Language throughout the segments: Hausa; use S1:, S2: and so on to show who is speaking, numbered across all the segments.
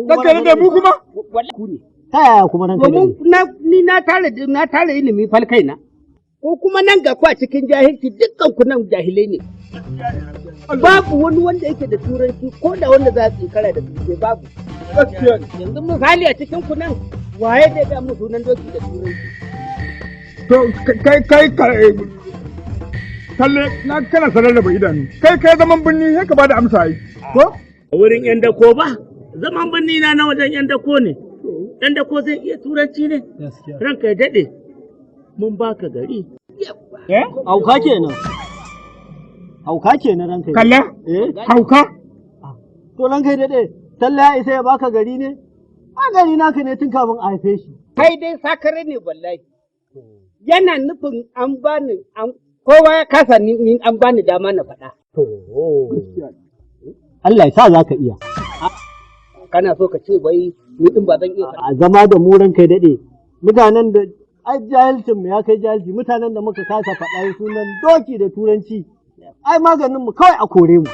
S1: Ranka ya daɗe, mu kuma?
S2: Wallahi ku ne.
S3: Ta yaya kuma, ranka ya
S2: Domin
S3: daɗe?
S2: Ni na tara ilimi fal kaina. Ko kuma nan ga ku a cikin jahilci, dukkan ku nan jahilai ne. Babu wani wanda yake da Turanci ko da wanda za a tsinkara da Turanci, babu.
S1: Gaskiya ne.
S2: Yanzu misali, a cikin ku nan waye zai ga mu sunan doki da Turanci?
S1: To kai kai kalle na kana sanar da idanu. Kai kai zaman birni, sai ka bada amsa ai. Ko?
S4: Wurin yan dako ba, zaman birni na na wajen yan dako ne. Yan dako zai iya Turanci ne? Ranka ya daɗe, mun baka gari.
S1: Eh?
S3: Hauka kenan. Hauka kenan, ranka ya daɗe.
S1: Kalla?
S3: Eh?
S1: Hauka?
S3: To ranka ya daɗe, Talla ya isa ya baka gari ne? A gari naka ne tun kafin a haife shi.
S2: Kai dai sakare ne wallahi. Yana nufin an bani an kowa ya kasa, ni an bani dama na faɗa.
S3: To. Allah ya sa za ka iya.
S2: Kana so ka ce wai ni din ba zan iya faɗa?
S3: A zama da mu, ranka ya daɗe. Mutanen da ai jahilcin mu ya kai jahilci, mutanen da muka kasa faɗar sunan doki da Turanci. Ai maganin mu kawai a kore mu.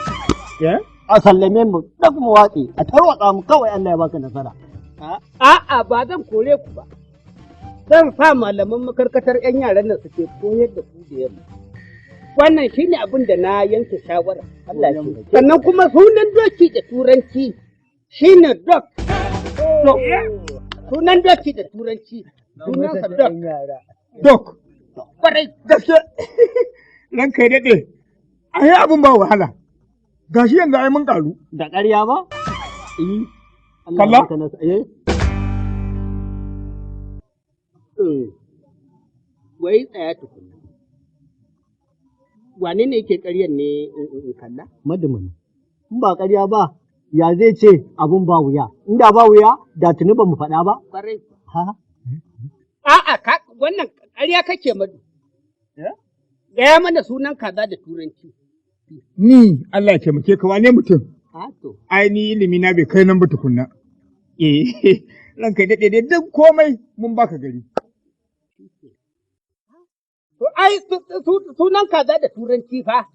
S1: Eh?
S3: A sallame mu duk mu watse, a tarwatsa mu kawai, Allah ya baka nasara.
S2: A'a, ba zan kore ku ba. Zan sa malaman makarkatar 'yan yaran nan suke koyar da ku da yamma. Wannan shine abin da na yanke shawara.
S3: Allah ya taimake.
S2: Sannan kuma sunan doki da Turanci shine dog. Dog. Sunan doki da Turanci sunansa dog.
S1: Dog.
S2: Kwarai.
S1: Gaskiya. Ranka ya daɗe. Ai abin ba wahala. Gashi yanzu ai mun karu.
S3: Da ƙarya ba? Eh. Allah ya
S1: Kalla?
S3: baka nasara. Eh?
S2: Wai tsaya tukuna. Wane ne yake ƙaryan ne in kalla?
S3: Madumin. In ba ƙarya ba, ya zai ce abun ba wuya? Inda ba wuya, da tuni ba mu faɗa ba.
S2: Kwarai.
S3: Ha?
S2: A'a, wannan ƙarya kake, Madu. Gaya mana sunan kaza da Turanci.
S1: Ni Allah ya taimake ka, wane mutum?
S2: Ha to.
S1: Ai ni ilimi na bai kai nan ba tukunna. Eh, ranka ya daɗe dai, duk komai mun baka gari.
S2: To ai sunan kaza da Turanci fa,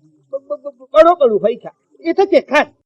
S2: baro baro fa ita. Ita ce cat.